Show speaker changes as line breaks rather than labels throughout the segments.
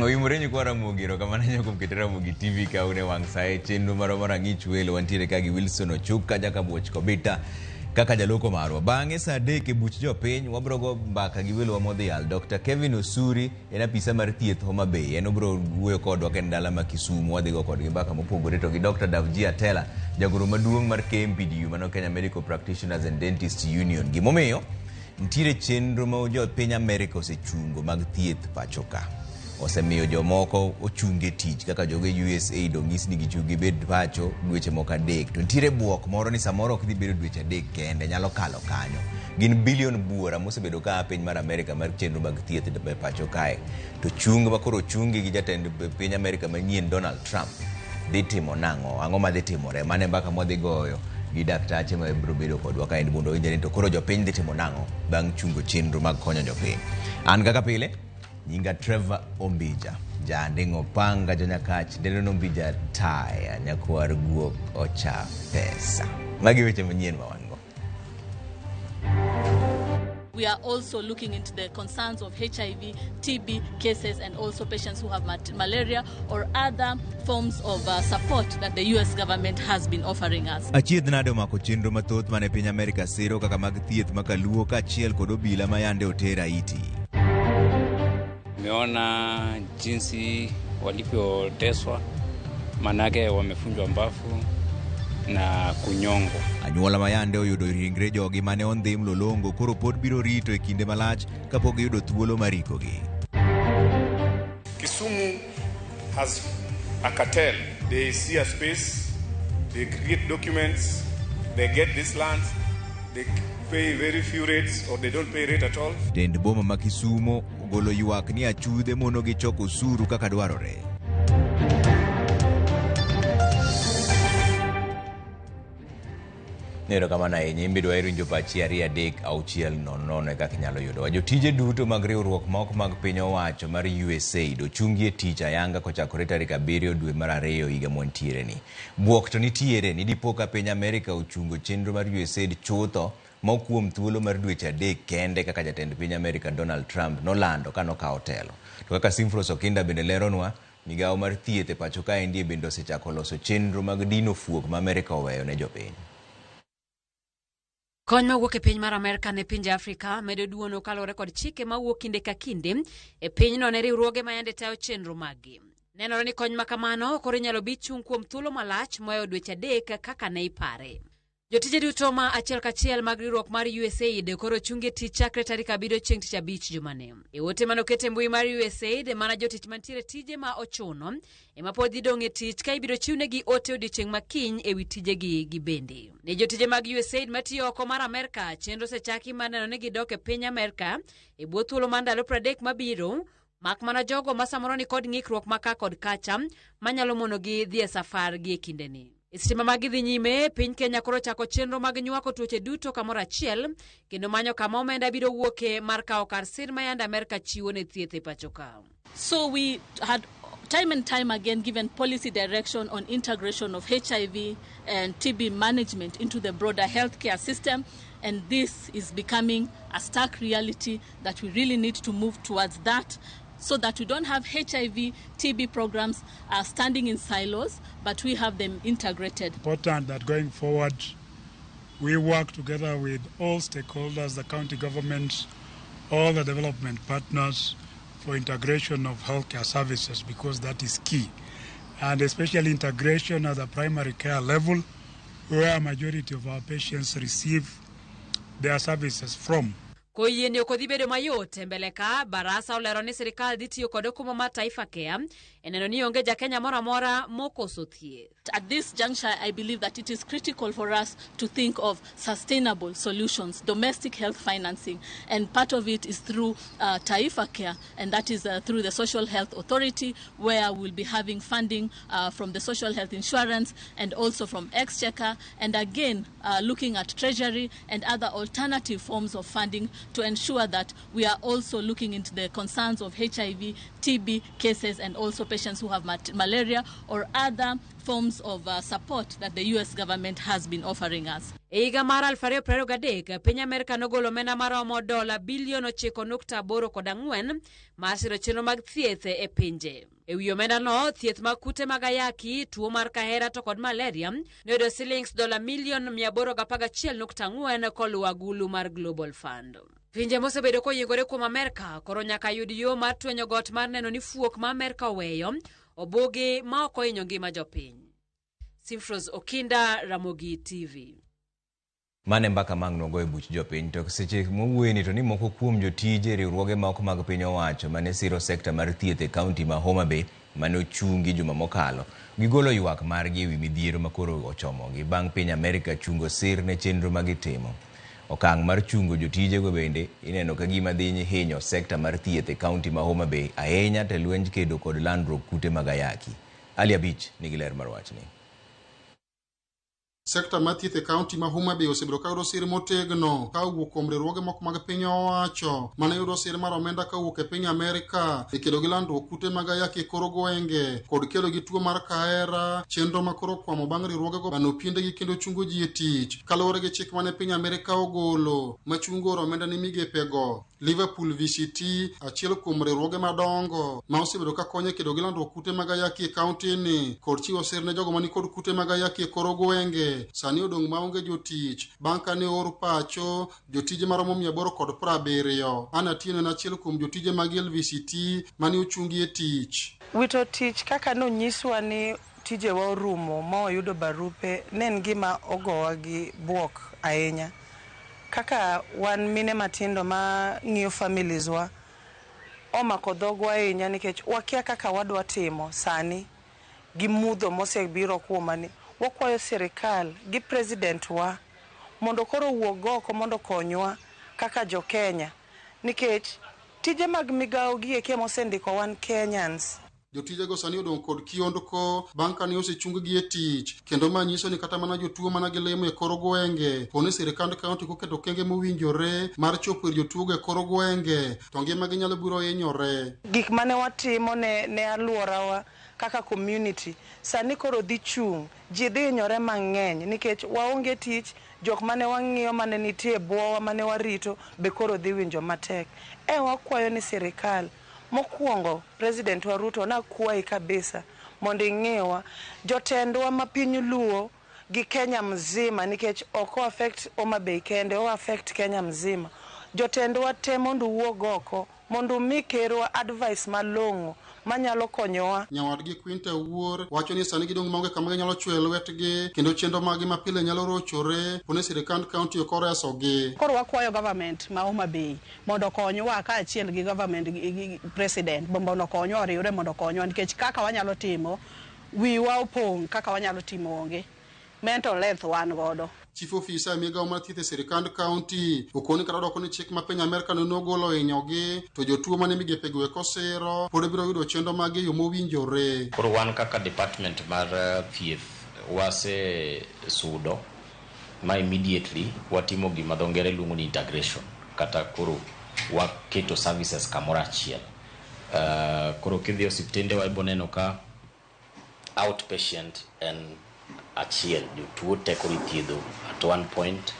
Oimore nyikwa Ramogi, erokamano ahinya kuom keto Ramogi TV ka un e wang' sa e chenro marwa mar Ang'ich Welo. Wantiere ka gi Wilson Ochuka, Jakabuoch Kobita kaka jaloko marwa. Bang'e sa 3 e buch jopiny wabro go mbaka gi welowa modhial. Dr. Kevin Osuri en apisa mar thieth Homa Bay. En obro wuoyo kodwa ka en dala ma Kisumu. Wadhi go kodgi mbaka mopogore to gi Dr. Davji Atela, jagoro maduong' mar KMPDU, mano Kenya Medical Practitioners and Dentists Union. Gimomiyo nitiere chenro ma jo piny Amerika osechungo mag thieth pacho ka. Osemiyo jomoko ochung e tich kaka joge USAID onyis ni gichung gibed pacho dweche moko 3. To nitiere buok moro ni samoro ok dhi bedo dweche 3 kende, nyalo kalo kanyo. Gin bilion buora mosebedo ka a piny mar Amerika mar chenro mag thieth e pacho kae. To chung ma koro ochungi gi jatend piny Amerika manyien Donald Trump dhi timo nang'o? Ang'o madhi timore? Mano e mbaka mwadhi goyo gi daktache ma biro bedo kodwa kaendi mondo owinj ni to koro jopiny dhi timo nang'o bang' chungo chenro mag konyo jopiny. An kaka pile, nyinga Trevor Ombija, janding' opanga jonyakach, dendo Ombija taya, nyakwar guok ocha pesa. Magi weche manyien ma wan go.
We are also looking into the concerns of HIV, TB cases, and also patients who have malaria or other forms of support that the US government has been offering us.
Achiedh nade omako chenro mathoth mane piny Amerika siro kaka mag thieth makaluo kaachiel kod obila ma yande oter Haiti.
Nimeona jinsi walivyoteswa, manake wamefunjwa mbavu na kunyongwa.
Anyuola ma yande oyudo ringre jogi mane ondhi Mlolongo koro pod biro rito e kinde malach kapok giyudo thuolo mar ikogi.
Kisumu has a cartel. They see a space, they create documents, they get this land, they pay very few rates or they don't pay rate at all.
Tend boma ma Kisumo ogolo ywak ni achudhe mono gi choko osuru kaka dwarore. Erokamano ahinya, in be dwaher winjo pachi 2 3 6 0 0 e kaka inyalo yudowa. Jotije duto mag riwruok ma ok mag piny owacho mar USAID ochungi e tich ayanga kochakore tarik 7 dwe mar 2 higa mwantiere ni. Buok to nitiere ni dipo ka piny Amerika ochungo chenro mar USAID chutho ma kuom thuolo mar dweche 3 kende kaka jatend piny Amerika Donald Trump nolando ka nokawo telo. To kaka Simfros Okinda bende leronwa, migawo mar thieth e pacho kaendi bende osechako loso chenro mag dino fuok ma Amerika oweyo ne jopiny.
Kony mawuok e piny mar Amerka ne pinje Afrika medo duono kaluwore kod chike mawuok kinde ka kinde e pinyno ne riwruoge ma yande tayo chenro maggi. Nenore ni kony ma kamano koro inyalo bi chung' kuom thuolo malach mohewo dweche 3 kaka ne ipare. Jotije duto ma achiel kachiel mag riwruok mar USAID koro chung e tich chakre tarik 7 chieng' tich abich jumani. E ote manoket e mbui mar USAID, mana jotich mantiere tije ma ochuno ema pod dhi dong' e tich ka ibiro chiwnegi ote odiechieng' ma kiny ewi tijegi gibende. Ne jotije mag USAID matiyo oko mar Amerka, chenro osechaki mar neno ni gidok e piny Amerka e bwo thuolo mar ndalo 30 mabiro, mak mana jogo ma samoro ni kod ng'ikruok ma ka kod kacha manyalo monogi dhi e safar gi e kindeni. E seche ma magi dhi nyime, piny Kenya koro chako chenro mag nywako tuoche duto kamoro achiel kendo manyo kama omenda biro wuoke mar kawo kar sir ma yande Amerka chiwo ne thieth e pacho ka.
So we had time and time again given policy direction on integration of HIV and TB management into the broader healthcare system, and this is becoming a stark reality that we really need to move towards that, so that we don't have HIV, TB programs standing in silos, but we have them integrated.
Important that going forward, we work together with all stakeholders, the county governments, all the development partners for integration of healthcare services, because that is key. And especially integration at the primary care level, where a majority of our patients receive their services from.
Koyie ni ok odhi bedo mayot e mbele ka, Barasa olero ni sirikal dhi tiyo kod okumba mar Taifa Care e neno ni onge ja Kenya moro amora mokoso thieth.
At this juncture, I believe that it is critical for us to think of sustainable solutions, domestic health financing, and part of it is through TaifaCare, and that is through the Social Health Authority, where we'll be having funding from the Social Health Insurance and also from Exchequer, and again looking at Treasury and other alternative forms of funding to ensure that we are also looking into the concerns of HIV, TB cases, and also patients who have malaria or other forms of support that the US government has been offering us.
E higa mar 2023, piny Amerka nogolo omenda maromo dola bilion 9.84 mar siro chenro mag thieth e pinje. E wi omendano, thieth mag kute mag ayaki, tuo mar kahera to kod malaria noyudo silings dola milion 811.4 koluwo agulu mar Global Fund. Pinje mosebedo koyiengore kuom Amerka koro nyaka yud yo mar twenyo got mar neno ni fuok ma Amerka oweyo obugi ma ok ohinyo ngima jopiny. Simfros Okinda, Ramogi TV.
Mane mbaka mang' nogo e buch jopiny to seche mowuoyeni to ni moko kuom jotije riwruoge moko mag piny owacho mane siro sekta mar thieth e kaunti ma Homa Bay mane ochungi juma mokalo gigolo ywak margi ewi midhiero makoro ochomogi bang' piny Amerika chungo sir ne chenro ma gitimo. Okang' mar chungo jotijego bende ineno ka gima dhi hinyo sekta mar thieth e kaunti ma Homa Bay ahinya to lwenj kedo kod landruok kute mag ayaki. Ali Abich nigi ler mar wachni.
Sekta mar thieth e kaunti ma Homa Bay osebedo ka yudo sir motegno ka owuok kuom riwruoge moko mag piny owacho mane yudo sir mar omenda ka owuok e piny Amerika e kedo gi landruok kute mag ayaki e kor gwenge kod kedo gi tuo mar kahera, chenro ma koro okwamo bang' riwruogego bano piendegi kendo chungo ji e tich kaluwore gi chik mane piny Amerika ogolo machungo oro omenda ne migepego. Liverpool VCT, achiel kuom riwruoge madongo ma osebedo ka konyo e kedo gi landruok kute mag ayaki e kaunti ni kod chiwo sir ne jogo mani kod kute mag ayaki e kor gwenge, sani odong' maonge jotich bang' kane oor pacho jotije maromo 870. Anna Atieno en achiel kuom jotije mag LVCT mane ochungi e tich.
Wito tich kaka nonyiswa ni tijewa orumo ma wayudo barupe ne en gima ogowa gi buok ahinya. Kaka wan mine matindo ma ng'iyo families wa, omako dhogwa ahinya nikech wakia kaka wadwa timo sani gi mudho mosebiro kuomwa ni. Wakwayo sirikal gi president wa mondo koro owuog oko mondo okonywa kaka jo Kenya nikech tije mag migawo gi eki emosendiko wan Kenyans.
Jotijego sani odong' kod kiondko bang' kane osechung-gi e tich, kendo ma nyiso ni kata mana jotuo mana gilimo e kor gwenge poni sirikand kaunti koketo okenge mowinjore mar chopo ir jotuogo e kor gwenge to ngimagi nyalo biro hinyore.
Gik mane watimo ne alworawa kaka community sani koro dhi chung', ji dhi hinyore mang'eny nikech waonge tich, jok mane wang'iyo mane nitie e bwowa mane warito be koro dhi winjo matek. E wakwayo ni sirikal mokwongo President wa Ruto nakwayi kabisa mondo ing'iwa jotendwa ma piny Luo gi Kenya mzima nikech ok o affect Homa Bay kende, o affect Kenya mzima. Jotendwa te mondo owuog oko mondo umi kerwa advice malong'o manyalo konyowa.
Nyawadgi Quinta Wuor wacho ni sani gidong' maonge kama ginyalo chwoye lwetgi kendo chenro maggi mapile nyalo rochore poni sirikand kaunti ok oresogi.
Koro wakwayo government ma Homa Bay mondo okonywa kaachiel gi government gi president mondo okonywa oriwre mondo okonywa nikech kaka wanyalo timo wiwa opong' kaka wanyalo timo onge. Mental health wan godo.
Chief officer e migawo mar thieth e sirikand kaunti okoni kata odoko ni chik ma piny Amerka nogolo ohinyogi to jotuo mane migepego eko siro pod biro yudo chenro maggi e yo mowinjore.
Koro wan kaka department mar thieth wase sudo ma immediately watimo gima dho ngere luongo ni integration kata koro waketo services kamoro achiel. Koro kidhi e osiptende wa ibo neno ka outpatient en achiel, jotuo te koro ithiedho at one point.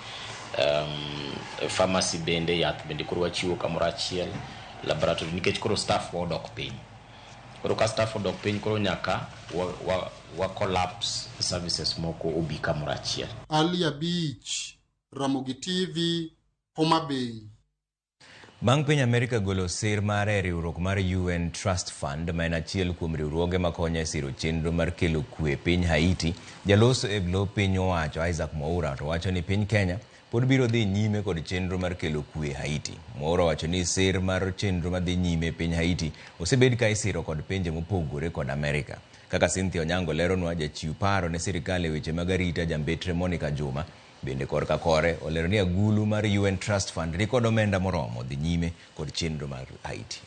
Pharmacy bende, yath bende koro wachiwo kamoro achiel, laboratory nikech koro staff wa odok piny. Koro ka staff odok piny koro nyaka wa collapse services moko obi kamoro achiel.
Ali Abich, Ramogi TV, Homa Bay.
Bang' piny Amerika golo sir mare e riwruok mar UN Trust Fund ma en achiel kuom riwruoge makonyo e siro chenro mar kelo kwe e piny Haiti, jaloso e lo piny owacho Isaac Mwaura to wacho ni piny Kenya pod biro dhi nyime kod chenro mar kelo kwe Haiti. Mwaura owacho ni sir mar chenro madhi nyime e piny Haiti osebed ka isiro kod pinje mopogore kod Amerika. Kaka Cynthia Onyango leronwa, jachiw paro ne sirikal e weche mag arita jambetre Monica Juma bende korka kore olero ni agulu mar UN Trust Fund ni kod omenda moromo dhi nyime kod chenro mar Haiti.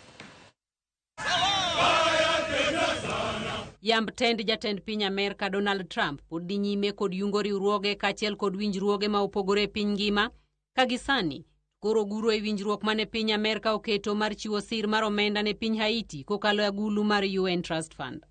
Yamb tend jatend piny Amerka Donald Trump pod dhi nyime kod yungo riwruoge kaachiel kod winjruoge ma opogore e piny ngima ka gisani koro guro e winjruok mane piny Amerka oketo mar chiwo sir mar omenda ne piny Haiti kokalo e agulu mar UN Trust Fund.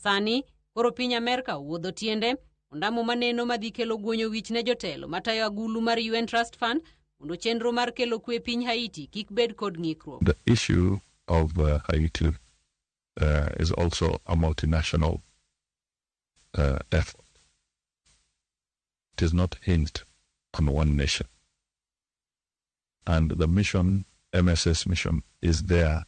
Sani koro piny Amerka owuodho tiende ondamo maneno madhi kelo guonyo wich ne jotelo matayo agulu mar UN Trust Fund mondo chenro mar kelo kwe piny Haiti kik bed kod ng'ikruok.
The issue of Haiti is also a multinational effort. It is not hinged on one nation. And the mission, MSS mission, is there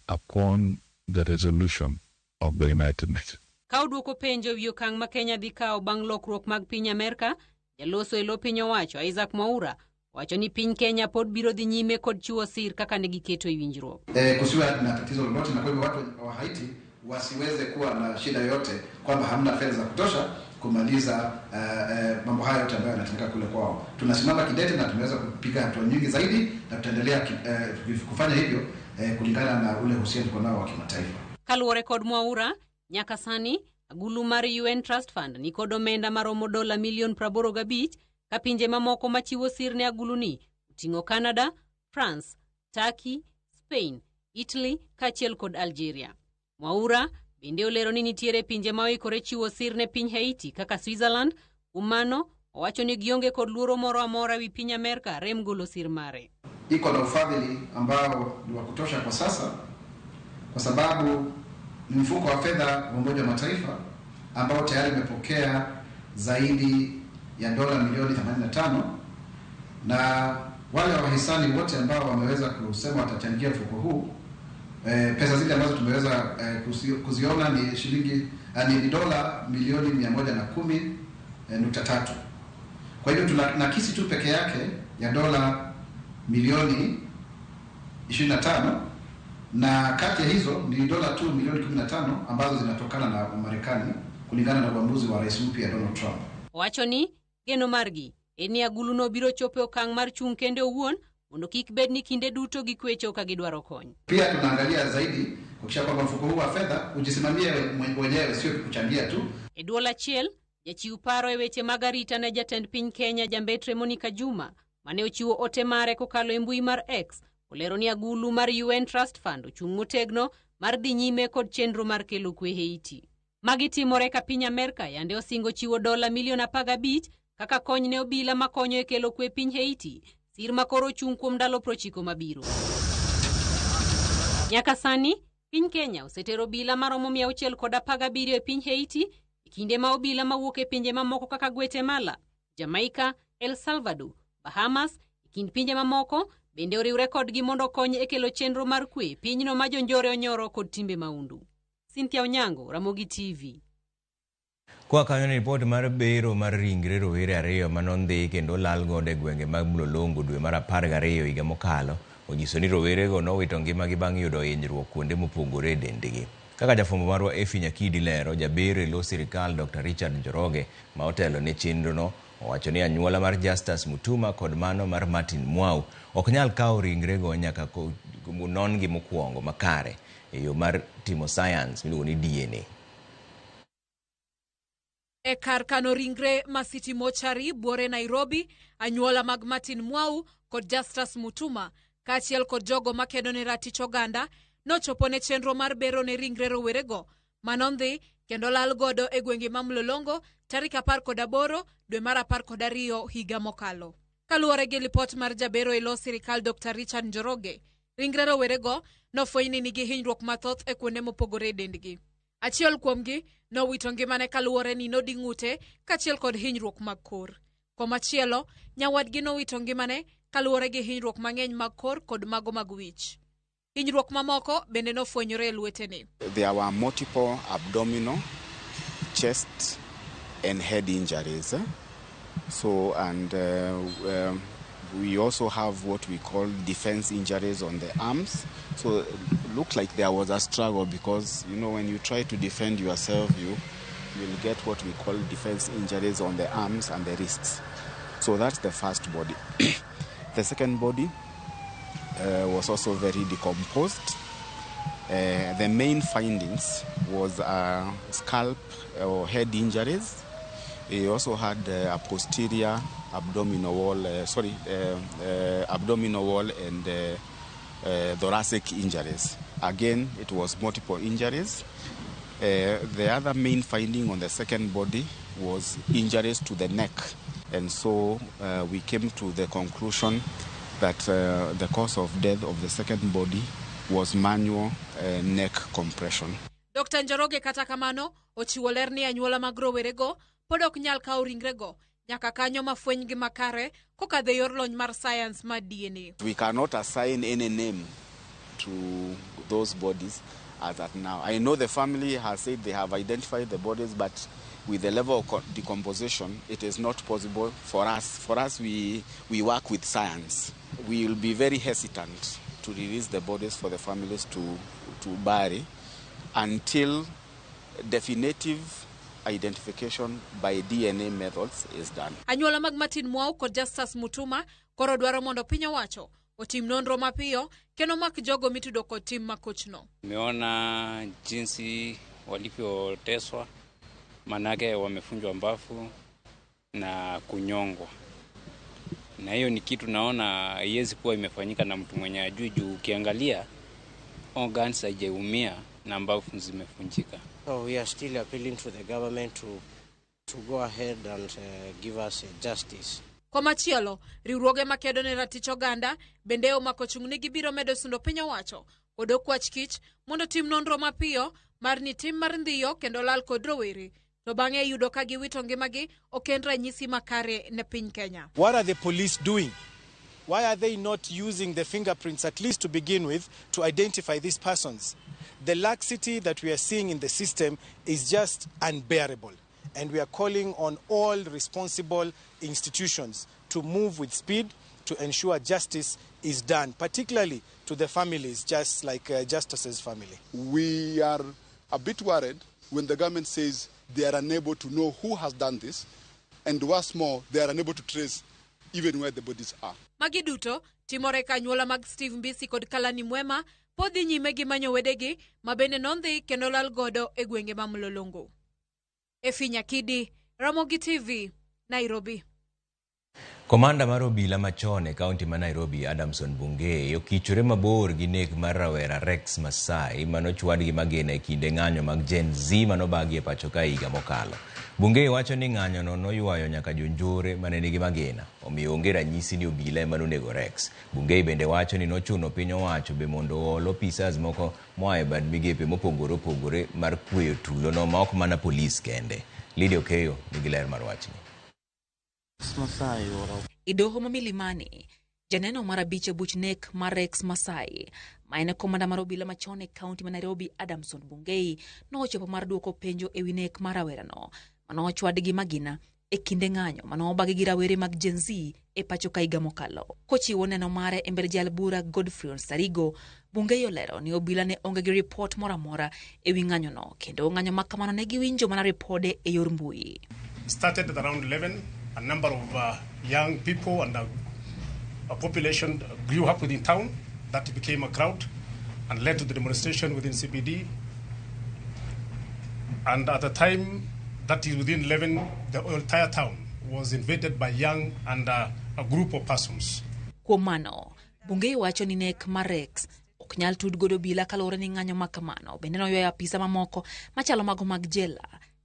upon the resolution of the United Nations.
Ka odwoko penjo ewi okang' ma Kenya dhi kawo bang' lokruok mag piny Amerka, jaloso e lo piny owacho Isaac Mwaura wacho ni piny Kenya pod biro dhi nyime kod chiwo sir kaka ne giketo e winjruok.
Kusiwe na tatizo lolote, na kwa hivyo watu wa Haiti wasiweze kuwa na shida yoyote kwamba hamna fedha za kutosha kumaliza mambo hayo yote ambayo yanatendeka kule kwao. Tunasimama kidete na tumeweza kupiga hatua nyingi zaidi na tutaendelea kufanya hivyo kulingana na ule uhusiano tuko nao wa kimataifa.
Kaluwore kod Mwaura, nyaka sani agulu mar UN Trust Fund ni kod omenda maromo dola milion 85 ka pinje mamoko machiwo sir ne aguluni oting'o Canada, France, Turkey, Spain, Italy kaachiel kod Algeria. Mwaura bende olero ni nitiere pinje ma oikore chiwo sir ne piny Haiti kaka Switzerland. Kuom mano owacho ni gionge kod luoro moro amora wi piny Amerka rem golo sir mare.
Iko na ufadhili ambao ni wa kutosha kwa sasa, kwa sababu ni mfuko wa fedha wa Umoja wa Mataifa ambao tayari umepokea zaidi ya dola milioni 85, na wale wahisani wote ambao wameweza kusema watachangia mfuko huu, pesa zile ambazo tumeweza kuziona ni shilingi ni dola milioni 110.3. Kwa hivyo tuna nakisi tu peke yake ya dola milioni 25, na kati ya hizo ni dola tu milioni 15 ambazo zinatokana na Marekani kulingana na uamuzi wa rais mpya Donald Trump.
Owacho ni geno margi en ni aguluno biro chopo e okang' mar chung' kende owuon mondo kik bed ni kinde duto gikwecho ka gidwaro kony.
Pia tunaangalia zaidi kuhakikisha kwamba mfuko huu wa fedha ujisimamie wenyewe, sio kuchangia tu.
E duol achiel, jachiw paro e weche mag arita ne jatend piny Kenya Jambetre Monica Juma mane ochiwo ote mare kokalo e mbui mar X olero ni agulu mar UN Trust Fund ochung' motegno mar dhi nyime kod chenro mar kelo kwe Haiti. Magi timore ka piny Amerka yande osingo chiwo dola milion 15 kaka kony ne obila makonyo e kelo kwe piny Haiti, sir makoro ochung' kuom ndalo 90 mabiro. Nyaka sani, piny Kenya osetero obila maromo 617 e piny Haiti, e kinde ma obila mawuok e pinje mamoko kaka Guatemala, Jamaica, El Salvador, Bahamas, e kind pinje mamoko bende oriwre kodgi mondo okony e kelo chenro mar kwe pinyno ma jonjore onyoro kod timbe maundu. Cynthia Onyango, Ramogi TV.
Koa kanyo ni ripot mar bero mar ringre rowere ariyo manondhi kendo olal godo e gwenge mag Mlolongo dwe mar 12 higa mokalo onyiso ni rowerego nowito ngimagi bang' yudo hinyruok kuonde mopogore e dendgi. Kaka jafwambo marwa Effie Nyakidi lero, jabero e lo sirikal Dr. Richard Njoroge ma otelo ne chenrono owacho ni anyuola mar Justus Mutuma kod mano mar Martin Mwau ok nyal kawo ringrego nyaka non-gi mokwongo makare e yo mar timo science miluongo ni DNA.
E kar kano ringre ma City Mortuary buore Nairobi, anyuola mag Martin Mwau kod Justus Mutuma kaachiel kod jogo makedo ne ratich oganda nochopo ne chenro mar bero ne ringre rowerego manondhi kendo lal godo e gwenge ma Mlolongo tarik 18 dwe mar 12 higa mokalo. Kaluwore gi lipot mar jabero e lo sirikal Dr. Richard Njoroge, ringre rowerego nofweny ni nigi hinyruok mathoth e kuonde mopogore e dendgi. Achiel kuomgi nowito ngimane kaluwore ni nodi ng'ute kaachiel kod hinyruok mag kor. Komachielo, nyawadgi nowito ngimane kaluwore gi hinyruok mang'eny mag kor kod mago mag wich. Hinyruok mamoko bende nofwenyore e lwetene.
There were multiple abdominal, chest and head injuries. So, and we also have what we call defense injuries on the arms. So it looked like there was a struggle because, you know, when you try to defend yourself, you will get what we call defense injuries on the arms and the wrists. So that's the first body. The second body was also very decomposed. The main findings was scalp or head injuries. He also had a posterior abdominal wall, abdominal wall and thoracic injuries. Again, it was multiple injuries. The other main finding on the second body was injuries to the neck. And so we came to the conclusion that the cause of death of the second body was manual neck compression.
Dr. Njoroge kata kamano ochiwo ler ni anyuola mag rowerego pod ok nyal kawo ringrego nyaka kanyo mafwenygi makare kokadho e yor lony mar science mar DNA.
We cannot assign any name to those bodies as at now. I know the family has said they have identified the bodies, but with the level of decomposition, it is not possible for us. For us, we work with science. We will be very hesitant to release the bodies for the families to bury until definitive identification by DNA methods is done.
Anyuola mag Martin Mwau kod Justus Mutuma koro dwaro mondo piny owacho otim nonro mapiyo kendo mak jogo mitudo kod tim makochno.
Nimeona jinsi walivyoteswa, manake wamefunjwa mbafu na kunyongwa. Na hiyo ni kitu naona haiwezi kuwa imefanyika na mtu mwenye ajui, juu ukiangalia organs haijaumia na mbafu zimefunjika.
So we are still appealing to the government to go ahead and give us justice.
Komachielo, riwruoge makedo ne ratich oganda bende omako chung' ni gibiro medo sundo piny owacho kod okwach kich mondo tim nonro mapiyo mar ni tim mar ndhiyo kendo lal kod rowere to bang'e yudo ka giwito ngimagi ok en ranyisi makare ne piny Kenya.
What are the police doing? Why are they not using the fingerprints, at least to begin with, to identify these persons? The laxity that we are seeing in the system is just unbearable. And we are calling on all responsible institutions to move with speed to ensure justice is done, particularly to the families, just like Justus's family.
We are a bit worried when the government says they are unable to know who has done this, and worse more, they are unable to trace even where the bodies are.
Magi duto timore ka anyuola mag Steve Mbisi kod Kalani Mwema pod dhi nyime gi manyo wedegi ma bende nondhi kendo lal godo e gwenge ma Mlolongo. Efi Nyakidi, Ramogi TV, Nairobi.
Komanda mar obila machon e kaunti ma Nairobi, Adamson Bungei, okichore mabor gi nek mar rawera Rex Masai manochwad gi magina e kinde ng'anyo mag Gen Z manobagi e pacho ka higa mokalo. Bungei wacho ni ng'anyono noywayo nyaka jonjore mane nigi magina, omiyo onge ranyisi ni obila ema nonego Rex. Bungei bende wacho ni nochuno piny owacho be mondo ool opisas moko moa e bad migepe mopogore opogore mar kweyo tulono ma ok mana polis kende. Lydia Okeyo nigi ler mar wachni.
E doho ma Milimani, janeno mar abich e buch nek mar Rex Masai, ma en komanda mar obila machon e kaunti ma Nairobi, Adamson Bungei, nochopo mar duoko penjo ewi nek mar rawerano manochwad gi magina e kinde ng'anyo manobagi gi rawere mag Gen Z e pacho ka higa mokalo. Kochiwo neno mare e mbele jal bura Godfrey Onsarigo, Bungei olero ni obila ne onge gi ripot moro amora ewi ng'anyono, kendo ng'anyo ma kamano ne giwinjo mana ripode e yor mbui.
Started at around 11. A number of young people and a population grew up within town that became a crowd and led to the demonstration within CBD. And at the time, that is within 11, the entire town was invaded by young and a group of persons.
Kuom mano, Bungei wacho ni nek mar Rex ok nyal tud godo obila kaluwore ni ng'anyo ma kamano bende noywayo apisa mamoko machalo mago mag jela,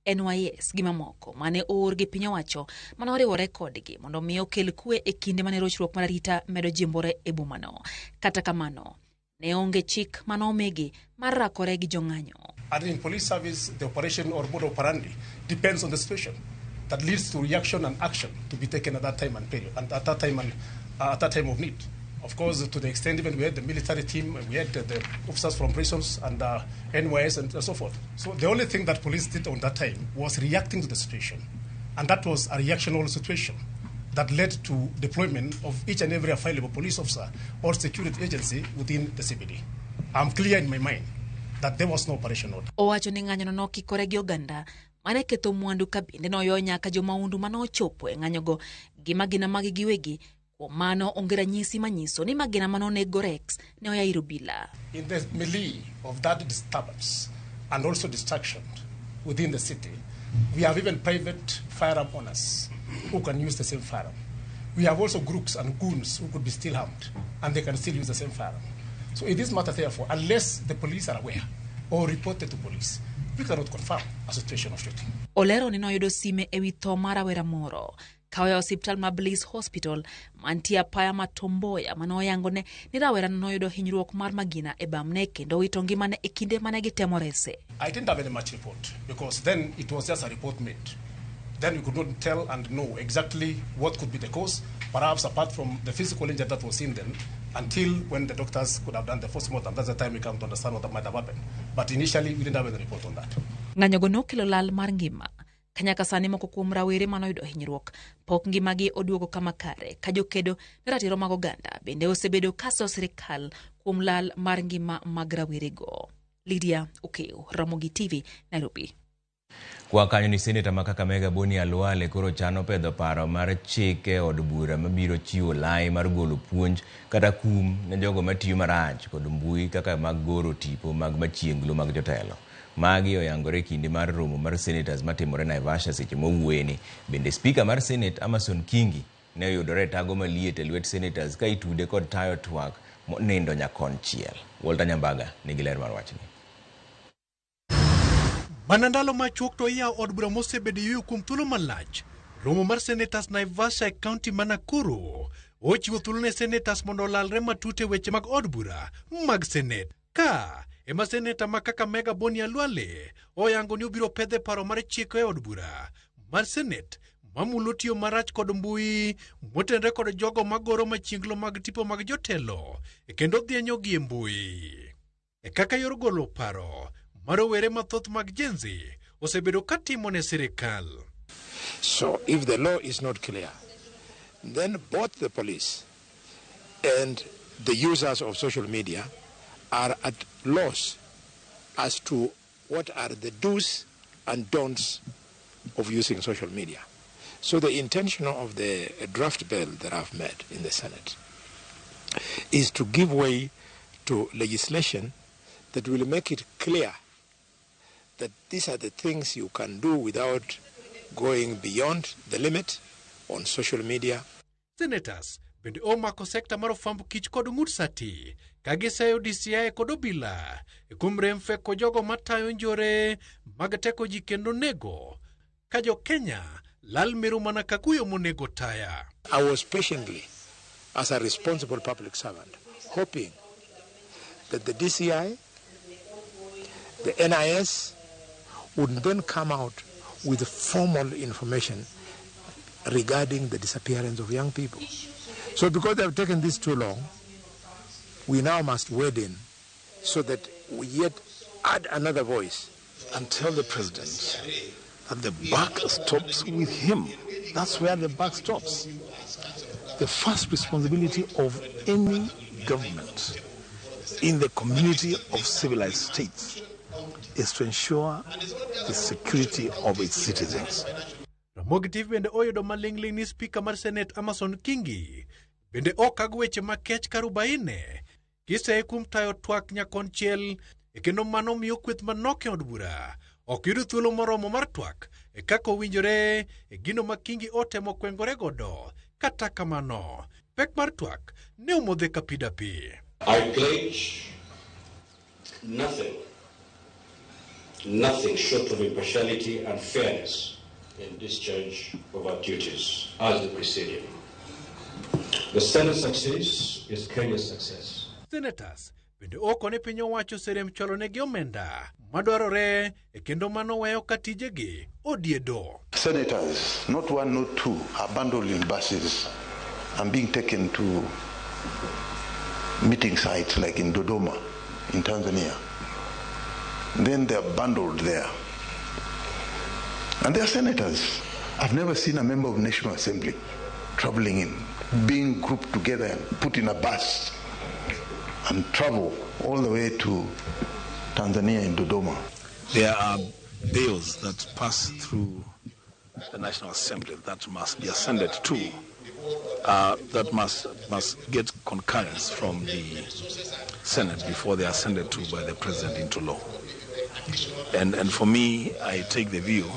NYS gi mamoko mane oor gi piny owacho mane oriwore kodgi mondo mi okel kwe e kinde mane rochruok mar arita medo jimbore e bomano. Kata kamano, ne onge chik mane omigi mar rakore gi jong'anyo.
And in police service, the operation or mode operandi depends on the situation that leads to reaction and action to be taken at that time and period, and at that time and at that time of need. Of course, to the extent even we had the military team, we had the officers from prisons and NYS and so forth. So the only thing that police did on that time was reacting to the situation. And that was a reactional situation that led to deployment of each and every available police officer or security agency within the CBD. I'm clear in my mind that there was no operation order.
Owacho ni ng'anyono nokikore gi oganda mane ketho mwandu ka bende noyo nyaka jomahundu mane ochopo e ng'anyogo gi magina magi giwegi. Kuom mano onge ranyisi manyiso ni magina mane onego Rex ne oya ir obila.
In the melee of that disturbance and also destruction within the city, we have even private firearm owners who can use the same firearm. We have also groups and goons who could be still armed and they can still use the same firearm. So in this matter, therefore, unless the police are aware or reported to police, we cannot confirm a situation of shooting.
Olero ni noyudo sime ewi tho mar rawera moro ka oya osiptal ma Bliss Hospital mantie apaya ma Tomboya mane oyangone ni rawerano noyudo hinyruok mar magina e bamne kendo owito ngimane e kinde mane gitemo rese.
I didn't have any much report because then it was just a report made. Then we could not tell and know exactly what could be the cause, perhaps apart from the physical injury that was seen then, until when the doctors could have done the postmortem. That's the time we come to understand what might have happened. But initially, we didn't have any report on that.
Ng'anyogo nokelo lal mar ngima. Ka nyaka sani moko kuom rawere manoyudo hinyruok pok ngimagi oduogo kama kare ka jokedo ne ratiro mag oganda bende osebedo kaso sirikal kuom lal mar ngima mag rawerego. Lydia Okeo, Ramogi TV, Nairobi.
Kwa kanyo ni seneta ma Kakamega Boni Khalwale koro chano pedho paro mar chik e od bura mabiro chiwo lai mar golo puonj kata kum ne jogo matiyo marach kod mbui kaka mag goro tipo mag machienglo mag jotelo. Magi oyangore kinde mar romo mar senators matimore Naivasha seche mowuoyeni. Bende spika mar Senate Amason Kingi ne oyudore e tago maliet e lwet senators ka itude kod tayo twak monindo nyakonchiel. Walter Nyambaga nigi ler mar wachni.
Mana ndalo machuok to iyawo od bura mosebedo yueyo kuom thuolo malach. Romo mar senators Naivasha e kaunti ma Nakuru ochiwo thuolo ne senators mondo olalre matut e weche mag od bura mag Senate. Ka ema seneta ma Kakamega Boni Khalwale oyango ni obiro pedhe paro mar chik e od bura mar Senate mamulo tiyo marach kod mbui motenre kod jogo magoro machienglo mag tipo mag jotelo kendo dhienyogi e mbui. E kaka yor golo paro mar rowere mathoth mag Gen Z osebedo katimo ne sirikal.
So if the law is not clear, then both the police and the users of social media are at loss as to what are the do's and don'ts of using social media. So the intention of the draft bill that I've made in the Senate is to give way to legislation that will make it clear that these are the things you can do without going beyond the limit on social media.
Senators bende omako sekta mar ofwamb kich kod ng'ut sati ka giseyo DCI kod obila kuom rem feko jogo matayo njore mag teko ji kendo nego ka jo Kenya lal meru mana kakuyo monego taya.
I was patiently, as a responsible public servant, hoping that the DCI, the NIS would then come out with formal information regarding the disappearance of young people. So because they have taken this too long, we now must wade in so that we yet add another voice.
And tell the president that the buck stops with him. That's where the buck stops. The first responsibility of any government in the community of civilized states is to ensure the security of its citizens.
Ramogi TV bende oyudo maling'ling ni spika mar Senate Amason Kingi bende okag weche makech karubaine kiseye kuom tayo twak nyakonchiel e kendo mano miyo kweth manok e od bura ok yud thuolo moromo mar twak e kaka owinjore e gino ma Kingi otemo kwengore godo. Kata kamano, pek mar twak ne omodhe ka pi dapi.
I pledge nothing, nothing short of impartiality and fairness in discharge of our duties as the Presidium. The Senate's success is Kenya's success.
Senators bende okone piny owacho serem chwalo negi omenda madwarore e kendo mano weyo ka tijegi odiedo.
Senators, not one, not two, are bundled in buses and being taken to meeting sites like in Dodoma, in Tanzania. Then they are bundled there. And they are senators. I've never seen a member of National Assembly traveling in, being grouped together and put in a bus and travel all the way to Tanzania in Dodoma.
There are bills that pass through the National Assembly that must be ascended to, that must get concurrence from the Senate before they are ascended to by the President into law. And for me, I take the view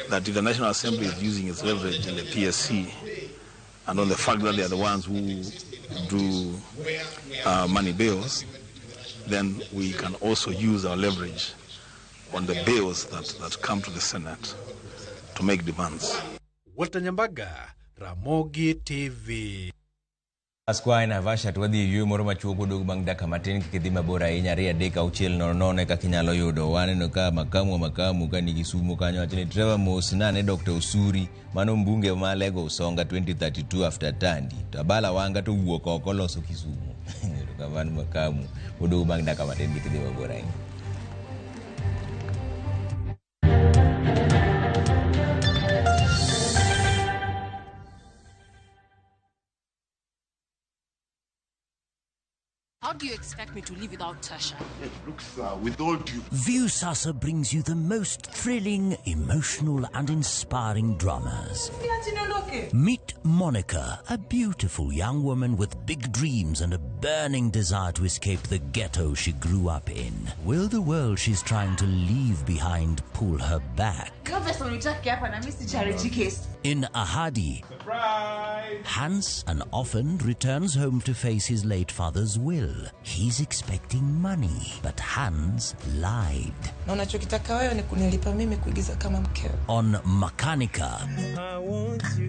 that if the National Assembly is using its leverage in the PSC and on the fact that they are the ones who do money bills, then we can also use our leverage on the bills that come to the Senate to make demands.
Walter Nyambaga, Ramogi TV.
Askwa Naivasha to wadhi e yueyo moro machuok odog bang' dakika matin kik idhi mabor ahinya 2 3 6 0 0 e kaka inyalo yudo. Waneno ka makamu wa makamu ka nigi sumo kanyo wacho ni Trevor Mos nane Dr. Osuri mano mbunge ma Lego Usonga 2032 after Tandi to Abala Wanga to wuok oko loso Kisumu. Erokamano makamu odog bang' dakika matin kik idhi mabor ahinya.
How do you expect me to live without Tasha?
Look, sir, with all due...
Viusasa brings you the most thrilling, emotional and inspiring dramas. Meet Monica, a beautiful young woman with big dreams and a burning desire to escape the ghetto she grew up in. Will the world she's trying to leave behind pull her back? In Ahadi,
Surprise!
Hans, an orphan, returns home to face his late father's will. He's expecting money, but Hans lied.
Na unachokitaka wewe ni kunilipa mimi kuigiza kama mkeo.
On Makanika,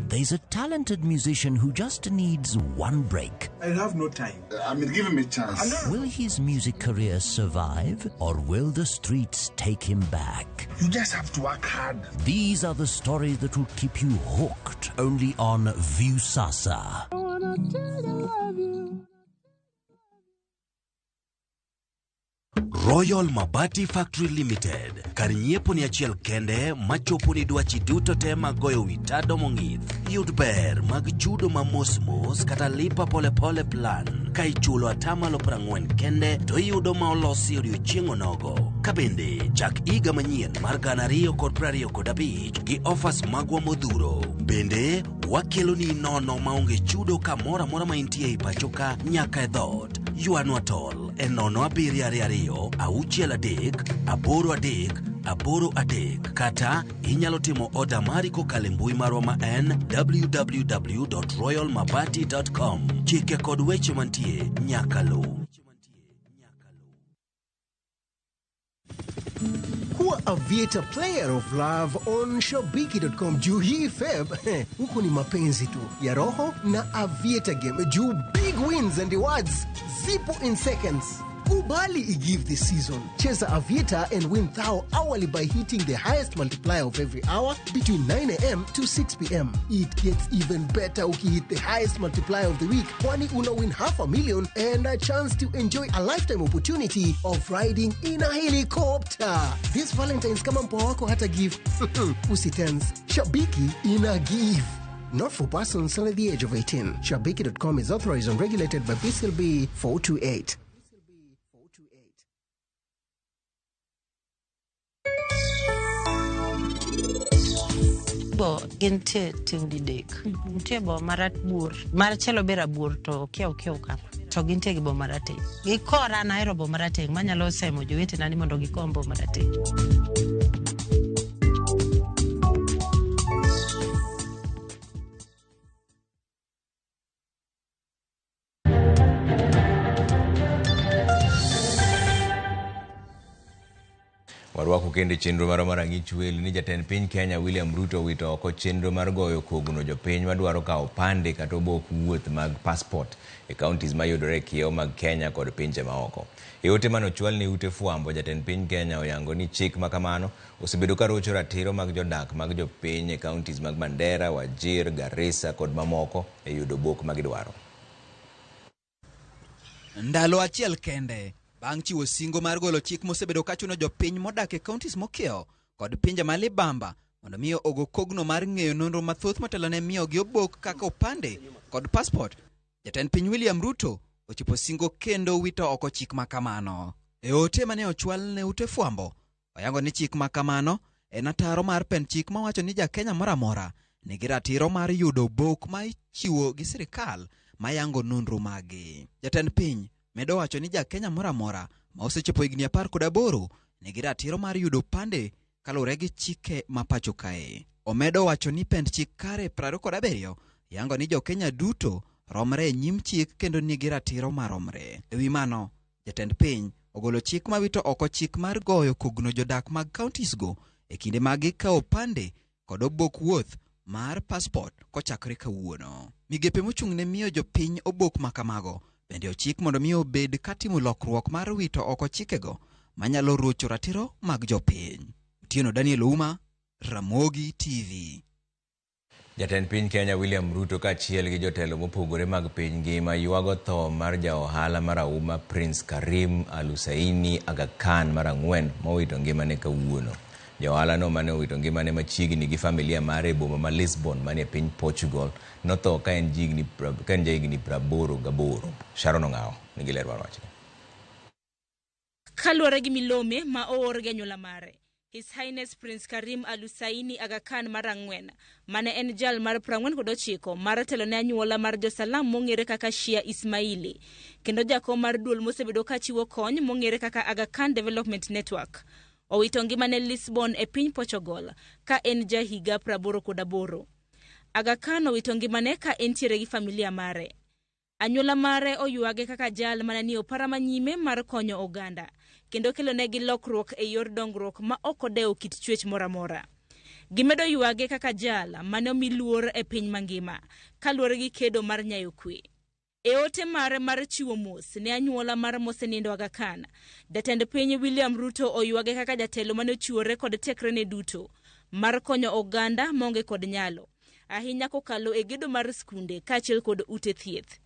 there's a talented musician who just needs one break.
I have no time. I mean, give him a chance.
Will his music career survive, or will the streets take him back?
You just have to work hard.
These are the stories that will keep you hooked only on Viusasa.
I wanna tell you I love you.
Royal Mabati Factory Limited, kar nyiepo ni achiel kende machopo ni dwachi duto te mag goyo wi tado mong'ith. Yud ber mag chudo ma mos mos kata lipa polepole plan. Ka ichulo atamalo 40 kende to iyudo ma olosi odiochieng' onogo. Ka bende chak higa manyien mar 2025 gi offers magwa modhuro. Bende wakeloni nono maonge chudo kamoro amora ma intie ei pacho ka nyaka e dhoot. Ywanwa tol e 0 7 2 6 3 8 3 8 3 kata inyalo timo oda mari kokalo e mbui marwa ma en www.royalmabati.com. Chike kod weche mantie nyaka luw.
Kuwa Aviator player of love on Shabiki.com juu hii Feb huku ni mapenzi tu ya roho na Aviator game juu big wins and rewards zipo in seconds. Kubali igive this season. Cheza Aviator and win thou hourly by hitting the highest multiplier of every hour between 9 a.m. to 6 p.m. It gets even better ukihit the highest multiplier of the week, kwani una win 500,000 and a chance to enjoy a lifetime opportunity of riding in a helicopter. This Valentine's kama mpoa wako hata give. Usitense. Shabiki ina give. Not for persons under the age of 18. Shabiki.com is authorized and regulated by PCLB 428.
Bo gintie ting' didek. Nitie bo marabuor, machielo be rabuor to kiew kiew kama. To gintie gi bo marateng'. Gikora an ahero bo marateng' manyalo semo jowetena ni mondo gikom bo marateng'.
Warwako kendo chenro marwa mar Rang'ich Welo ni jatend piny Kenya William Ruto owito oko chenro mar goyo kogno jopiny madwaro kawo opande kata obok wuoth mag passport e counties mayudore e kiewo mag Kenya kod pinje maoko. E ote manochwal ne ute fwambo, jatend piny Kenya oyango ni chik makamano osebedo ka rocho ratiro mag jodak mag jopiny e counties mag Mandera, Wajir, Garissa kod mamoko e yudo obok magidwaro.
Ndalo achiel kende bang' chiwo singo mar golo chik mosebedo ka chuno jopiny modak e counties mokiewo kod pinje ma libamba mondo miyo ogo kogno mar ng'eyo nonro mathoth motelo ne miyogi obok kaka opande kod passport. Jatend piny William Ruto ochopo singo kendo wito oko chik ma kamano. E ote mane ochwal ne ute fwambo, oyango ni chik ma kamano en ataro mar pend chik mawacho ni ja Kenya moro amora nigi ratiro mar yudo obok ma ichiwo gi sirikal mayango nonro mage. Jatend piny medo wacho ni ja Kenya moro amora ma osechopo higni 18 nigi ratiro mar yudo opande kaluwore gi chike ma pacho kae. Omedo wacho ni pend chik kare 27 yango ni jo Kenya duto romre e nyim chik kendo nigi ratiro maromre. E wi mano, jatend piny ogolo chik mawito oko chik mar goyo kogno jodak mag counties go e kinde ma gikawo opande kod obok wuoth mar passport kochakore kawuono. Migepe mochung' ne miyo jopiny obok ma kamago bende ochik mondo mi obed katimo lokruok mar wito oko chikego manyalo rocho ratiro mag jopiny. Otieno Daniel Ouma, Ramogi TV.
Jatend piny Kenya William Ruto kaachiel gi jotelo mopogore mag piny ngima ywago tho mar ja ohala marahuma Prince Karim Al Husseini Aga Khan mar ang'wen mowito ngimane kawuono. Ja ohalano mane owito ngimane machiegni gi familia mare e boma ma Lisbon manie piny Portugal notho ka en jahigni 88. Sharon Ong'awo nigi ler mar wachni.
Kaluwore gi milome ma oor gi anyuola mare, His Highness Prince Karim Al Husseini Aga Khan mar ang'wen, mane en jal mar 49 mar telo ne anyuola mar jo-Salam mong'ere kaka Shia Ismaili, kendo jakom mar duol mosebedo kachiwo kony mong'ere kaka Aga Khan Development Network, owito ngimane Lisbon e piny Portugal ka en jahiga 88. Aga Khan owito ngimane ka entiere gi familia mare. Anyuola mare oywage kaka jal mane ni opara manyime mar konyo oganda kendo kelonegi lokruok e yor dongruok ma ok odewo kit chwech moro amora. Gimedo ywage kaka jal mane omi luor e piny mangima kaluwore gi kedo mar nyayo kwe. E ote mare mar chiwo mos ne anyuola mar mosenindo Aga Khan, jatend piny William Ruto oywage kaka jatelo mane ochiwore kod tekrene duto mar konyo oganda maonge kod nyalo, ahinya kokalo e gedo mar skunde kaachiel kod ute thieth.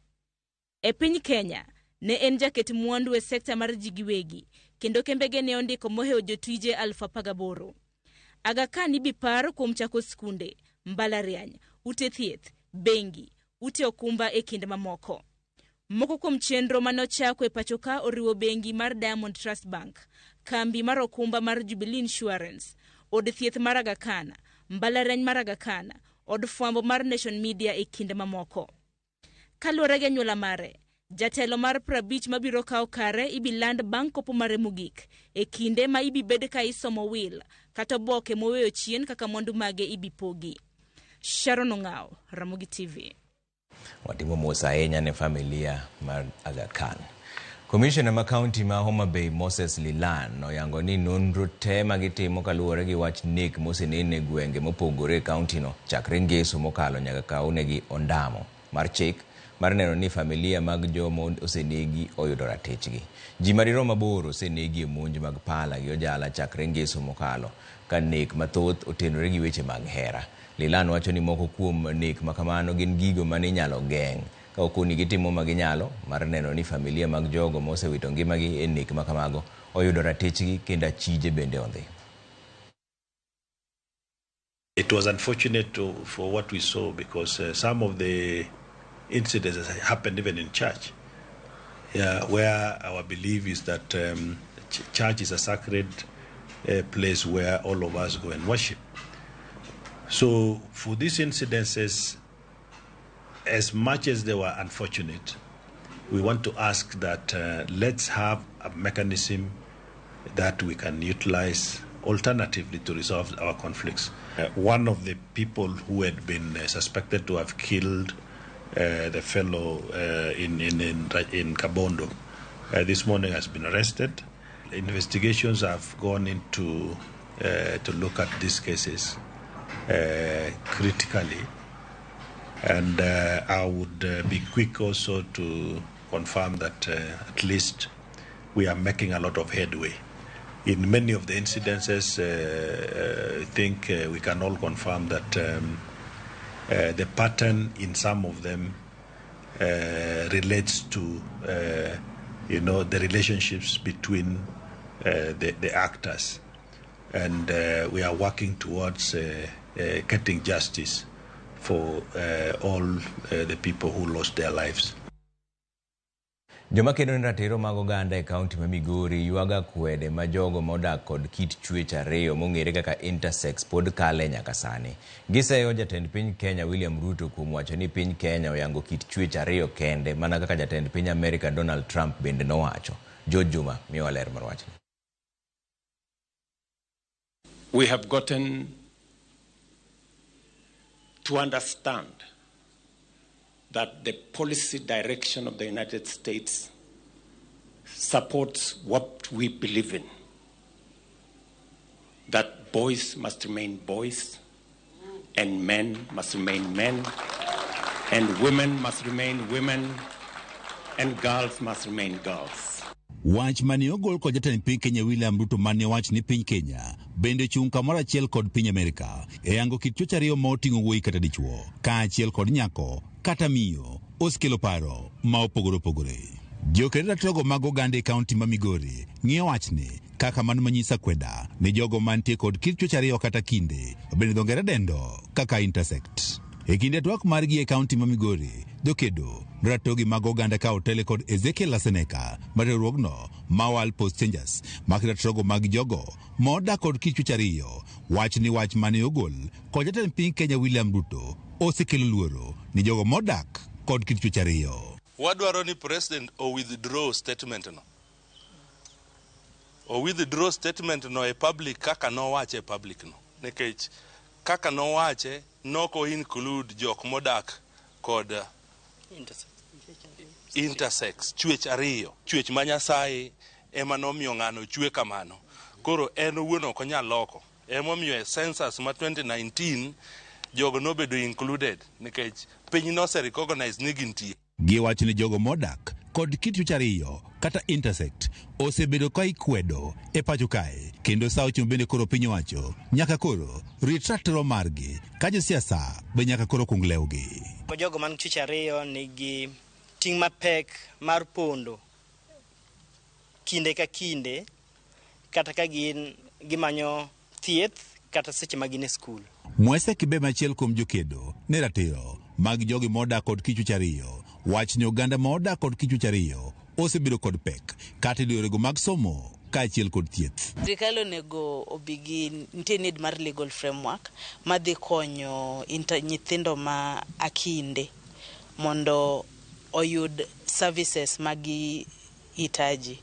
E piny Kenya, ne en jaket mwandu e sekta mar ji giwegi, kendo kembege ne ondiko mohewo jotije 18,000. Aga Khan ibipar kuom chako skunde, mbalariany, ute thieth, bengi, ute okumba e kind mamoko. Moko kuom chenro mane ochako e pacho ka oriwo bengi mar Diamond Trust Bank, kambi mar okumba mar Jubilee Insurance, od thieth mar Aga Khan, mbalariany mar Aga Khan, od fwambo mar Nation Media e kind mamoko. Kaluwore gi anyuola mare, jatelo mar 50 mabiro kawo kare ibiland bang' kopo mare mogik e kinde ma ibibed ka isomo wil kata oboke moweyo chien kaka mwandu mage ibipogi. Sharon Ong'awo, Ramogi TV.
Watimo mos ahinya ne familia mar Aga Khan. Komishona ma kaunti ma Homa Bay Moses Lilan oyango ni nonro te magitimo kaluwore gi wach nek mosenene e gwenge mopogore e kauntino chakre ngeso mokalo nyaka kawnegi ondamo mar chik mar neno ni familia mag joma osenegi oyudo ratichgi. Ji madirom 8 osenegi e monj mag pala gi ojala chakre ngeso mokalo ka nek mathoth otenore gi weche mag hera. Lilan wacho ni moko kuom nek makamano gin gigo mane inyalo geng' ka okoni gitimo maginyalo mar neno ni familia mag jogo mosewito ngimagi e nek makamago oyudo ratichgi kendo achije bende ondhi.
It was unfortunate for what we saw because some of the incidents happened even in church, where our belief is that church is a sacred place where all of us go and worship. So for these incidences, as much as they were unfortunate, we want to ask that let's have a mechanism that we can utilize alternatively to resolve our conflicts. One of the people who had been suspected to have killed the fellow in Kabondo this morning has been arrested. Investigations have gone into to look at these cases critically, and I would be quick also to confirm that at least we are making a lot of headway. In many of the incidences, I think we can all confirm that the pattern in some of them relates to the relationships between the actors. And we are working towards getting justice for all the people who lost their lives.
Joma kedo ne ratiro mag oganda e kaunti ma Migori ywago akwede ma jogo modak kod kit chwech ariyo mong'ere kaka intersex pod kale nyaka sani. Giseyo jatend piny Kenya William Ruto kuom wacho ni piny Kenya oyango kit chwech ariyo kende mana kaka jatend piny Amerika Donald Trump bende nowacho. George Juma miyowa ler mar wachni.
We have gotten to understand that the policy direction of the United States supports what we believe in, that boys must remain boys, and men must remain men, and women must remain women, and girls must remain girls.
Wach mane ogol kod jatend piny Kenya William Ruto mane owach ni piny Kenya bende chung' kamoro achiel kod piny Amerika e yango kit chwech ariyo ma oting'o wuoyi kata dichuo kaachiel kod nyako kata miyo osekelo paro ma opogore opogore. Joked ratirogo mag oganda e kaunti ma Migori ng'iyo wachni kaka mano manyiso akweda ne jogo mantie kod kit chwech ariyo kata kinde bende dho ngere dendo kaka intersex. E kinde twak margi e kaunti ma Migori, jokedo ratogi mag oganda ka otele kod Ezekiel Aseneka mar riwruogno ma World Post Changers mak ratirogo mag jogo modak kod kit chwech ariyo wach ni wach mane ogol kod jatend piny Kenya William Ruto osekelo luoro ni jogo modak kod kit chwech ariyo.
Wadwaro ni president o withdraw statement no. O withdraw statement no e public kaka nowache e public no. Nikech kaka nowache noko include jok modak kod intersex, chwech ariyo, chwech ma Nyasaye ema nomiyo ng'ano chwe kamano. Koro en owuon ok onyal loko. Emomiyo e census ma 2019 jogo nobedo included nikech piny nose recognize ni gintie.
Giwacho ni jogo modak kod kit chwech ariyo kata intersex osebedo ka ikwedo e pacho kae kendo sa ochomo bende koro piny owacho nyaka koro rit ratiro margi ka josiasa be nyaka koro kung lewgi.
Jogo man chwech ariyo nigi ting' mapek mar pondo kinde ka kinde kata ka gin gimanyo thieth kata seche ma gin e skul.
Mwese Kibe machiel kuom jokedo ne ratiro mag jogi modak kod kit chwech ariyo wach ni oganda ma odak kod kit chwech ariyo osebedo kod pek kata e yorego mag somo kaachiel kod thieth.
Sirikal onego obi gi nitie need mar legal framework madhi konyo nyithindo ma akinde mondo oyud services magi hitaji.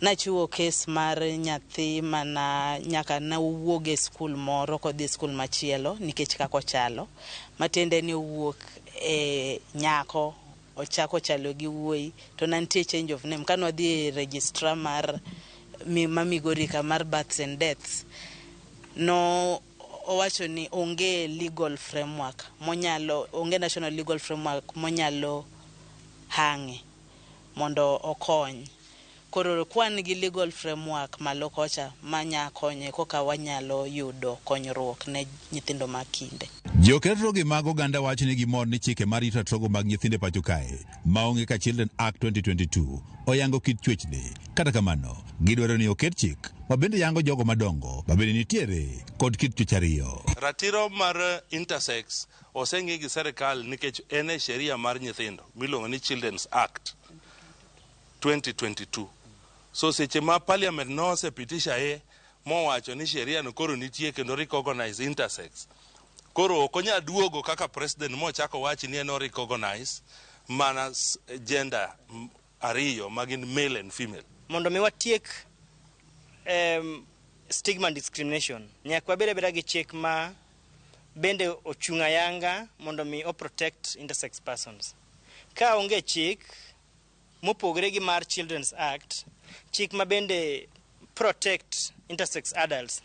Nachiwo kes mar nyathi mana nyaka nawuog e skul moro kodhi e skul machielo nikech kaka ochalo. Matiende ni owuok e nyako ochako chalo gi wuoyi to ne nitie change of name. Kane wadhi e registrar mar ma Migori ka mar births and deaths, no owacho ni onge legal framework monyalo, onge national legal framework monyalo hang'e mondo okony. Koro kwan gi legal framework malo kocha manya konye koka wanyalo yudo konyruok ne nyithindo ma kinde.
Joketrogi mag oganda wacho ni gimor ni chike mar rito ratiro mag nyithindo e pacho kae maonge ka Children Act 2022 oyango kit chwechni. Kata kamano, gidwaro ni oket chik ma bende yango jogo madongo ma bende nitiere kod kit chwech ariyo.
Ratiro mar intersex oseng'i gi serikal nikech en e sheria mar nyithindo miluongo ni Children's Act 2022. So seche ma parliament nosepitisha e mowacho ni sheria no koro nitie kendo recognize intersex. Koro ok onyal duogo kaka president mochako wach ni en o recognize mana gender ariyo magin male and female.
Mondo mi watiek stigma and discrimination, nyaka wabed abeda gi chik ma bende ochung' ayanga mondo mi o protect intersex persons. Ka onge chik mopogore gi mar Children's Act, chik ma bende protect intersex adults,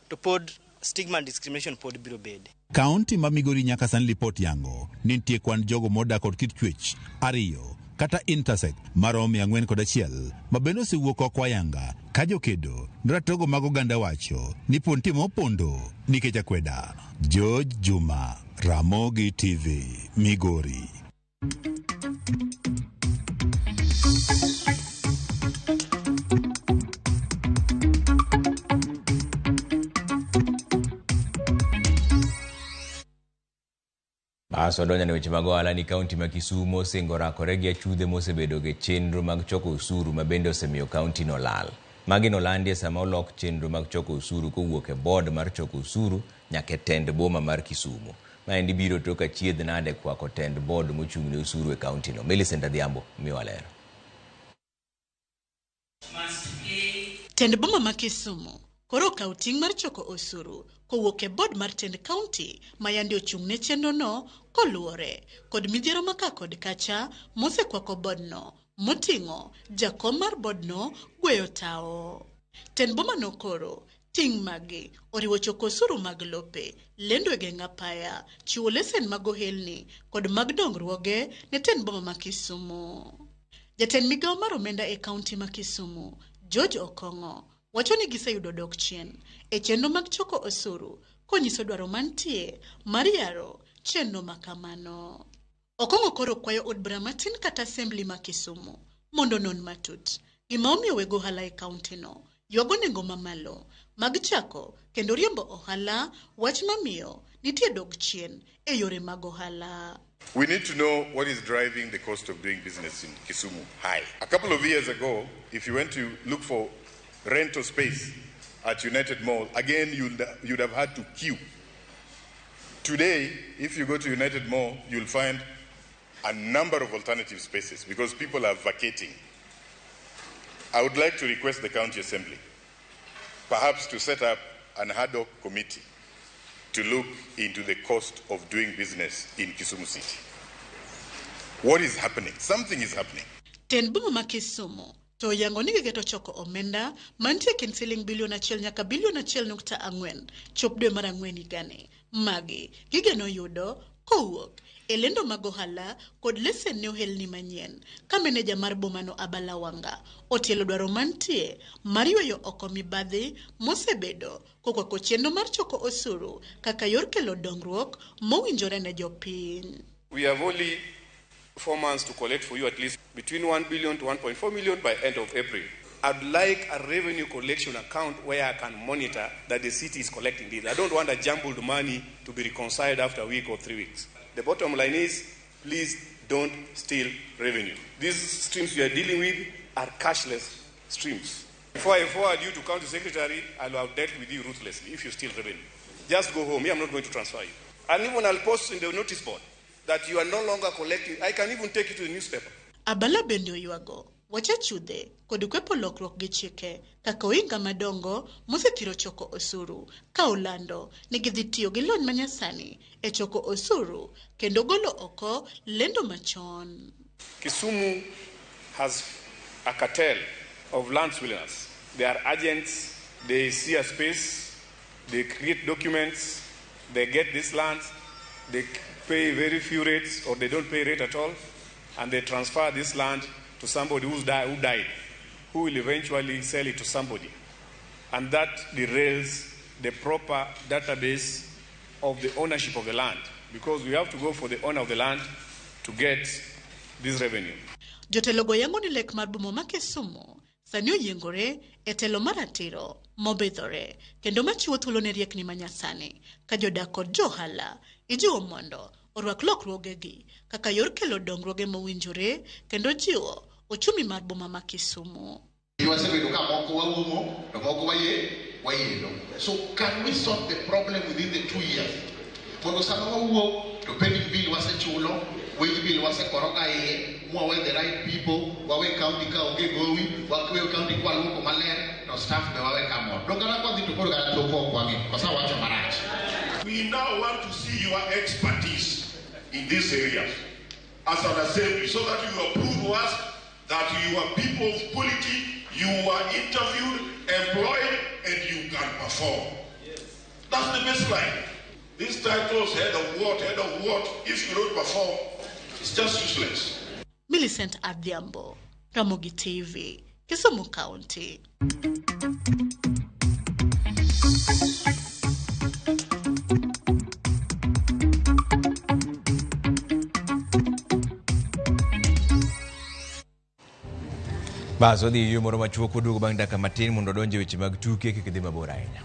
to pod stigma and discrimination pod biro bede.
Kaunti ma Migori nyaka sani lipot yango ni nitie kwan jogo modak kod kit chwech ariyo kata intersex maromo 401 ma bende osewuok oko ayanga ka jokedo ratiro mag oganda wacho ni pod nitie mopondo nikech akweda. George Juma, Ramogi TV, Migori.
Aso donjo ne weche mag ohala ni kaunti ma Kisumu osingo rakore gi achudhe mosebedo gi chenro mag choko osuru ma bende osemiyo kaunti no lal. Magi nolandi e sama olok chenro mag choko osuru kowuok e board mar choko osuru nyaka e tend boma mar Kisumu. Maendi biro tok achiedh nade kwako tend board mochung' ne osuru e kaunti no. Millicent Adhiambo miwa ler.
Tend boma ma Kisumu koro okawo ting' mar choko osuru kowuok e board mar tend kaunti ma yande ochung' ne chenrono koluwore kod midhiero ma ka kod kacha mosekwako boardno moting'o jakom mar boardno gweyo tawo. Tend bomano koro ting' magi oriwo choko osuru mag lope, lendo e geng' apaya, chiwo lesen mag ohelni kod mag dongruoge ne tend boma ma Kisumu. Jatend migawo mar omenda e kaunti ma Kisumu, George Okong'o, wacho ni giseyudo dok chien e chenro mag choko osuru konyiso dwaro mantie mar yaro chenro ma kamano. Okong'o koro kwayo od bura matin kata assembly ma Kisumu mondo onon matut gima omiyo weg ohala e kaunti no ywago nengo mamalo mag chako kendo riembo ohala, wach mamiyo nitie dok chien e yore mag ohala.
We need to know what is driving the cost of doing business in Kisumu high. A couple of years ago, if you went to look for rental space at United Mall, again, you'd have had to queue. Today, if you go to United Mall, you'll find a number of alternative spaces because people are vacating. I would like to request the County Assembly perhaps to set up an ad hoc committee to look into the cost of doing business in Kisumu City. What is happening? Something is happening.
Tend boma ma Kisumu to oyango ni giketo choko omenda mantie kind siling bilion 1 nyaka bilion 1.4 chop dwe mar ang'wen higani. Magi gigeno yudo kowuok e lendo mag ohala kod lesen ne ohelni manyien ka meneja mar bomano Abala Wanga otielo dwaro mantie mar yweyo oko mibadhi mosebedo kokwako chenro mar choko osuru kaka yor kelo dongruok mowinjore ne jopiny.
We have only 4 months to collect for you at least between 1 billion to 1.4 million by end of April. I'd like a revenue collection account where I can monitor that the city is collecting this. I don't want a jumbled money to be reconciled after a week or 3 weeks. The bottom line is, please don't steal revenue. These streams we are dealing with are cashless streams. Before I forward you to county secretary, I'll have dealt with you ruthlessly if you steal revenue. Just go home. I'm not going to transfer you. And even I'll post in the notice board that you are no longer collecting. I can even take you to the newspaper.
Abala bende oywago wach achudhe kod kwepo lokruok gi chike kaka ohinga madongo mosethiro choko osuru ka olando ni gidhi tiyo gi lony manyasani e choko osuru kendo golo oko lendo machon.
Kisumu has a cartel of land swindlers. They are agents, they see a space, they create documents, they get this land, they pay very few rates or they don't pay rate at all, and they transfer this land to somebody who died, who will eventually sell it to somebody. And that derails the proper database of the ownership of the land, because we have to go for the owner of the land to get this revenue.
Jotelo go yango ni lek mar boma ma Kisumu sani oyiengore e telo mar ratiro mobidhore kendo machiwo thuolo ne riekni manyasani ka jodak kod johala ijiwo mondo orwak lokruogegi kaka yor kelo dongruoge mowinjore kendo jiwo ochumi mar boma ma Kisumu.
Wasebedo ka moko waumo to moko wayelo. So can we solve the problem within the 2 years? Mondo sama wawuok to pending bill wasechulo, wage bill wasekoroga iye, mwawe the right people, wawe county ka onge gowi, wawe county kwa luoko maler, to staff be wawe kamor. Dongana kwa dhi to koro kata toko ok wang'e, kosa wacho marach.
We now want to see your expertise in these areas as an assembly, so that you approve to us that you are people of quality, you are interviewed, employed, and you can perform. Yes. That's the baseline. These titles, head of what, if you don't perform, it's just useless.
Millicent Adhiambo, Ramogi TV, Kisumu County.
Bas wadhi yo moro machuok waduogo bang' dakika matin mondo odonj e weche mag tuke kik dhi mabor ahinya.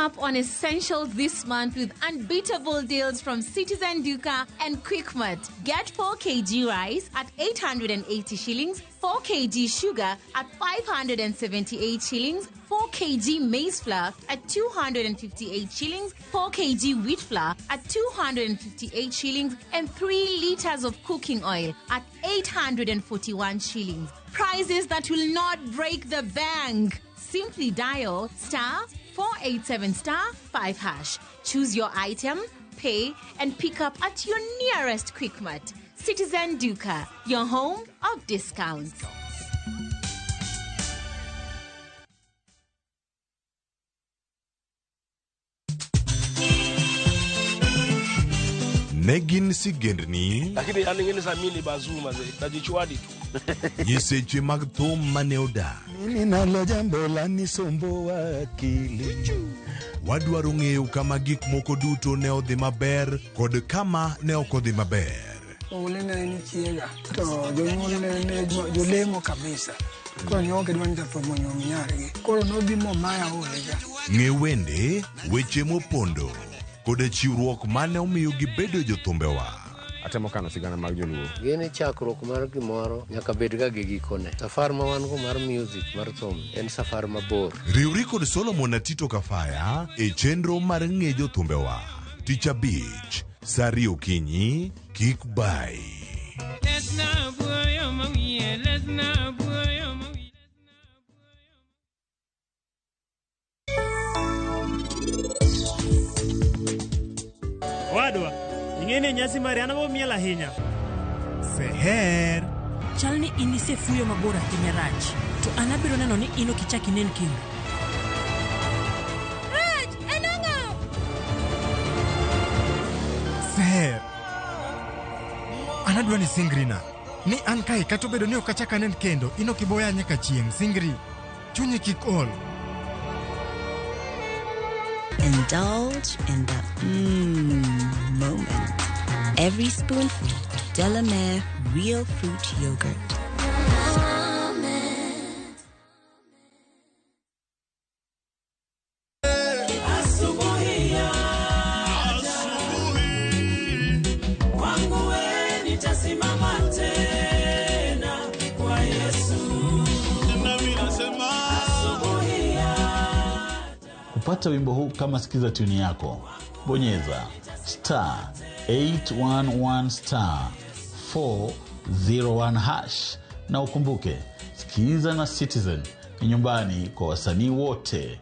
up on essentials this month with unbeatable deals from Citizen Duka and Quickmart. Get 4 kg rice at 880 shillings, 4 kg sugar at 578 shillings, 4 kg maize flour at 258 shillings, 4 kg wheat flour at 258 shillings, and 3 liters of cooking oil at 841 shillings. Prices that will not break the bank. Simply dial star 487 star 5 hash. Choose your item, pay, and pick up at your nearest Quickmart. Citizen Duka, your home of discounts.
Ne gin sigendni
Lakini yani ngine samini bazuma ze najichwadi tu.
Nyiseche mag thum mane odak.
Mimi nalo jambo lanisumbua akili.
Wadwaro ng'eyo kama gik moko duto ne odhi maber kod kama ne ok odhi maber.
Oule ne en chiega to jonyuol ne jolemo kabisa. Koro ne ok gidwa ni jatho monyuom nyargi. Koro nobi momaya olega.
Ng'e wende, weche mopondo kod chiwruok mane omiyo gibedo jothumbewa.
Atemo kano sigana mag joluo.
Gini chakruok mar gimoro nyaka bed ga gi gikone. Safar ma wan go mar music mar thum en safar mabor.
Riwri kod Solomon Atito Kafaya e chenro mar ng'e jothumbewa. Tich abich, saa ariyo okinyi, kik bai.
Owadwa, ing'e ni nyasi mari an abo miel ahinya.
Seher.
Chal ni in isefuyo mabor ahinya Rach, to an abiro neno ni in ok ichak inen kendo.
Rach, en ang'o?
Seher. An adwa ni singrina. Ni an kae kata obedo ni ok achak anen kendo, in ok iboya nyaka chieng'. Singri. Chunyi kik ol.
Indulge in the moment. Every spoonful of Delamere Real Fruit Yogurt.
Kwangu we nitasimama tena kwa Yesu.
Kupata wimbo huu kama sikiza tuni yako, bonyeza star 811 star 401 hash, na ukumbuke sikiza na Citizen ni nyumbani kwa wasanii wote.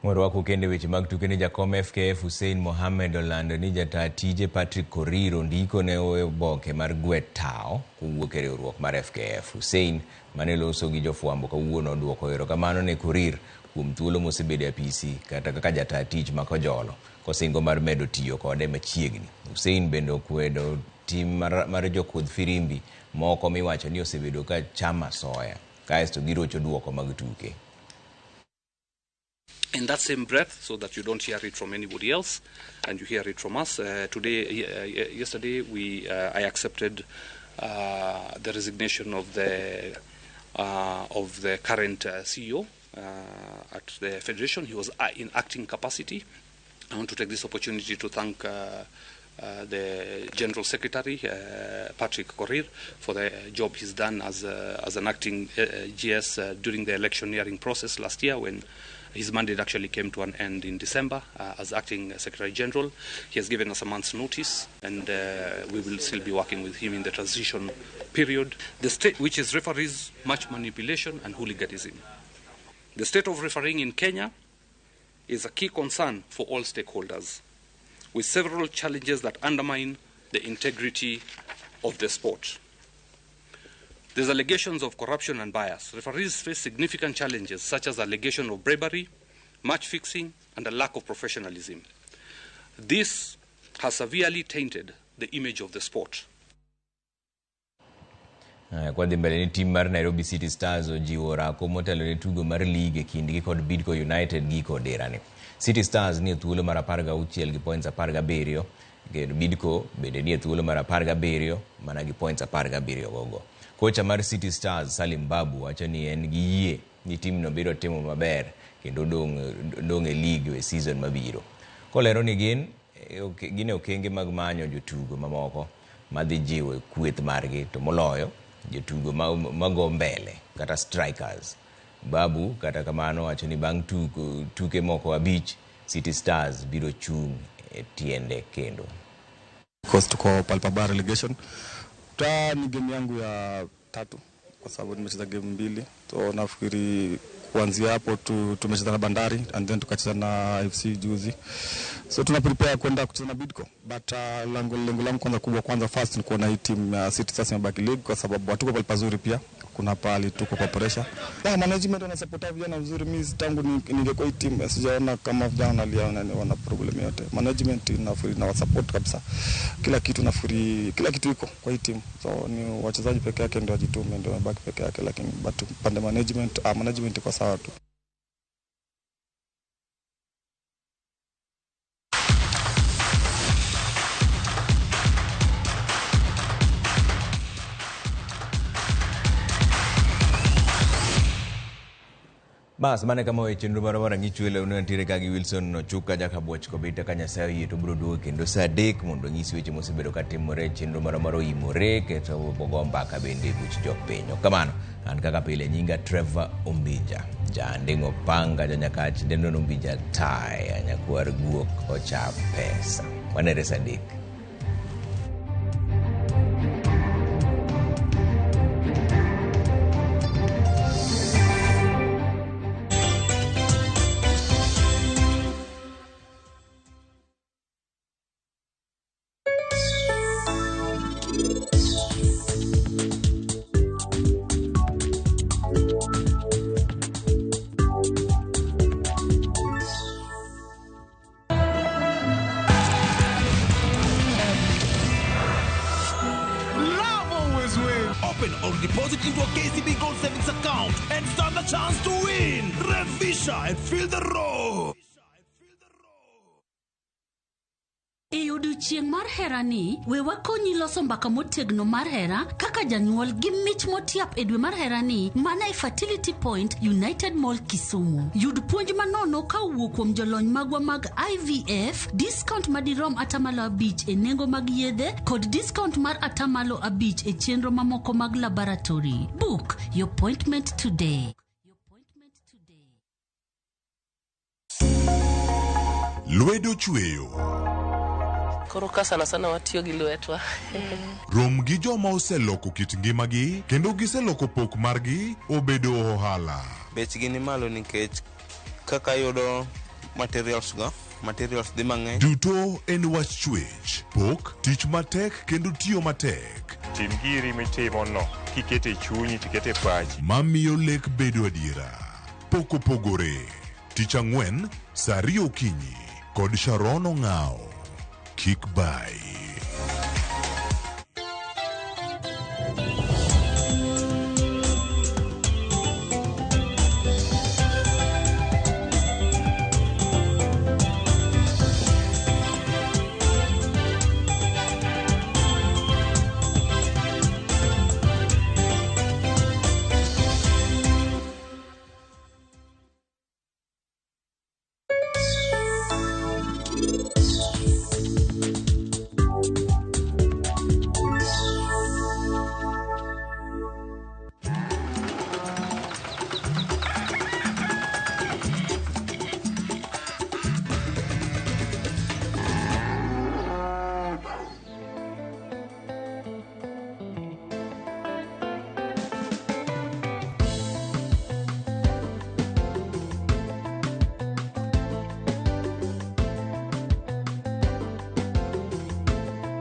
Morwako kende weche mag tuke ni jakom FKF Hussein Mohamed olando ni jataa tije Patrick Korir ondiko ne oboke mar gwe tao kowuok e riwruok mar FKF. Hussein mane loso gi jofwambo kawuono oduoko erokamano ne Korir kuom thuolo mosebedo e apisi kata kaka jataa tich ma Kojolo kosingo mar medo tiyo kode machiegni. Hussein bende okwedo tim mar jokudh firimbi moko miwacho ni osebedo ka chamo asoya kaeto girocho duoko mag tuke.
In that same breath, so that you don't hear it from anybody else, and you hear it from us. Yesterday, I accepted the resignation of the current CEO at the federation. He was in acting capacity. I want to take this opportunity to thank the General Secretary, Patrick Korir, for the job he's done as an acting GS during the electioneering process last year, when his mandate actually came to an end in December as acting Secretary General. He has given us a month's notice, and we will still be working with him in the transition period. The state, which is referees, match manipulation and hooliganism. The state of refereeing in Kenya is a key concern for all stakeholders, with several challenges that undermine the integrity of the sport. There's allegations of corruption and bias. Referees face significant challenges such as allegation of bribery, match fixing, and a lack of professionalism. This has severely tainted the image of the sport.
Kwa dhi mbele ni tim mar Nairobi City Stars ojiwo orako motelo ne tugo mar lig e kindgi kod Bidco United giko derani. City Stars nie thuolo mar 16 gi points 17, kendo Bidco bende nie thuolo mar 17 mana gi points 17 gogo. Kocha mar City Stars Salim Babu wacho ni en gi yie ni timno biro timo maber kendo dong' e league e season mabiro. Kolero ni gin e okenge mag manyo jotugo mamoko madhi jiwo kweth margi to moloyo jotugo mago mbele kata strikers. Babu kata kamano wacho ni bang' tuke moko 5 City Stars biro chung' e tiende kendo.
Because tuko pale relegation. Ta ni game yangu ya 3 kwa sababu nimecheza game 2. So nafikiri kuanzia hapo tumecheza na Bandari and then tukacheza na FC juzi. So tuna prepare kwenda kucheza na Bidco. But lengo langu kwanza kubwa kwanza first ni kuona hii team City Stars imebaki league kwa sababu hatuko pale pazuri pia. Kuna pale tuko kwa pressure. Na management wana support vijana vizuri. Mimi tangu ningekuwa hii team sijaona kama vijana wana problem yote. Management inafikiri na support kabisa. Kila kitu nafikiri kila kitu iko kwa hii team. So ni wachezaji peke yake ndio wajitume ndio wabaki peke yake, lakini but pande management management iko sawa tu.
Bas mane kama weche chenro mar rang'ich welo nitiere ka gi Wilson Ochuka Jaka Bwoch Kobita ka Nyasaye oyie to biro duogo kendo saa 3 mondo onyisi weche mosebedo katimore chenro mar oimore kendo ogo mbaka bende e buch jopiny. Kamano an kaka pile nyinga Trevor Ombija Janding'o Panga Janyakach Dendon Ombija Taya nyakwar guok ocha pesa. Wanere saa 3.
Deposit into a KCB Gold Savings account and stand a chance to win. Revisha and feel the roar.
E odiochieng' mar herani, we wakonyi loso mbaka motegno mar hera kaka janyuol gi mich motiap e dwe mar herani mana e Fertility Point United Mall Kisumu. Yud puonj manono ka owuok kuom jolony magwa mag IVF, discount madirom 5% e nengo mag yedhe kod discount mar 5% e chenro mamoko mag laboratory. Book your appointment today.
Lwedo chweyo.
Koro ka sana sana watiyo gi lwetwa.
Rom gi joma oseloko kit ngimagi kendo giseloko pok margi obedo ohala.
Bechgi ni malo nikech kaka yudo materials go, materials dhi mang'eny.
Duto en wach chwech, pok, tich matek kendo tiyo matek.
Tim giri mitimo no, kikete chunyi, tikete pachi.
Mamiyo lek bedo adiera. Pok opogore. Tich ang'wen, saa 2 okinyi kod Sharon Ong'ao. Kick by.